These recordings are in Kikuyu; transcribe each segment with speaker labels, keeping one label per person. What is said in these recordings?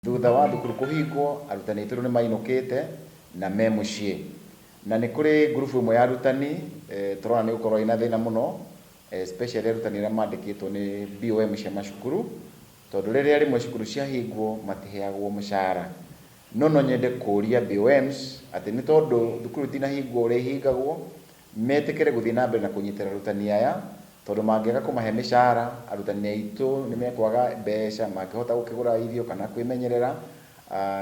Speaker 1: Thutha wa thukuru kũhingwo, arutani aitũ rĩu nĩ mainũkĩte na me mũciĩ. Na nĩ kũrĩ ngurubu ĩmwe ya arutani tũrona nĩ gũkorwo ĩna thĩna mũno, especially arutani arĩa mandĩkĩtwo nĩ BOM cia macukuru, tondũ rĩrĩa rĩmwe cukuru ciahingwo matiheagwo mũcara. No no nyende kũria BOMs atĩ nĩ tondũ thukuru itinahingwo ũrĩa ihingagwo, metĩkĩre gũthiĩ na mbere na kũnyitĩrĩra arutani aya, tondũ mangĩaga kũmahe mĩcara, arutani aitũ nĩ mekwaga mbeca mangĩhota gũkĩgũra irio kana kwĩmenyerera,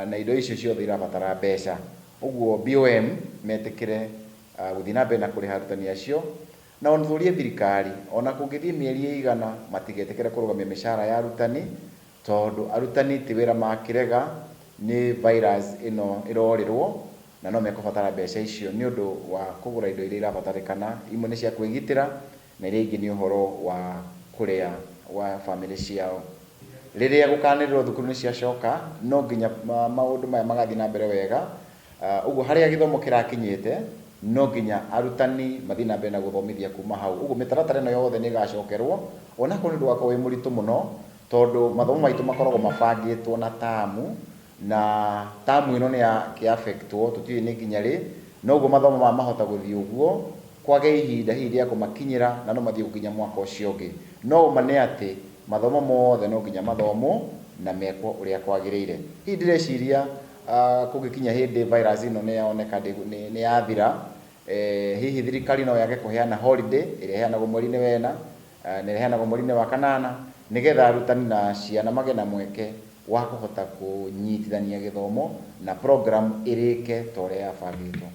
Speaker 1: na indo icio ciothe irabatara mbeca. Ũguo BOM metĩkĩre gũthiĩ na mbere na kũrĩha arutani acio, na tũrie thirikari ona kũngĩthiĩ mĩeri ĩigana matigetĩkĩre kũrũgamia mĩcara ya arutani, tondũ arutani ti wĩra makĩrega, nĩ virus ĩno ĩrorĩrwo, na no mekũbatara mbeca icio nĩ ũndũ wa kũgũra indo iria irabatarĩkana, imwe nĩ cia kwĩgitĩra na iria ingĩ nĩ ũhoro wa kũrĩa wa bamĩrĩ ciao. Rĩrĩa gũkanĩrĩrwo thukuru nĩ ciacoka, no nginya maũndũ maya magathiĩ na mbere wega. Ũguo harĩa gĩthomo kĩrakinyĩte, no nginya arutani mathiĩ na mbere na gũthomithia kuma hau. Ũguo mĩtaratara ĩno yothe nĩ ĩgacokerwo, onakorwo nĩ ũndũ ũgakorwo wĩ mũritũ mũno, tondũ mathomo maitũ makoragwo mabangĩtwo na tamu, na tamu ĩno nĩ ya kĩ affect wo, tũtiũĩ nĩ nginya rĩ, noguo mathomo maya mahota gũthiĩ ũguo, kwage ihinda hihi rĩa kũmakinyĩra, na no mathiĩ nginya mwaka ũcio ũngĩ. No ũma nĩ atĩ mathomo mothe no nginya mathomwo na mekwo ũrĩa kwagĩrĩire. Hihi ndĩreciria kũngĩkinya hĩndĩ virus ĩno nĩ yoneka nĩ yathira, hihi thirikari no yage kũheana holiday ĩrĩa ĩheanagwo mweri-inĩ wena, na ĩrĩa ĩheanagwo mweri-inĩ wa kanana, nĩgetha arutani na ciana magĩe na mweke wa kũhota kũnyitithania gĩthomo na program ĩrĩke ta ũrĩa yabangĩtwo.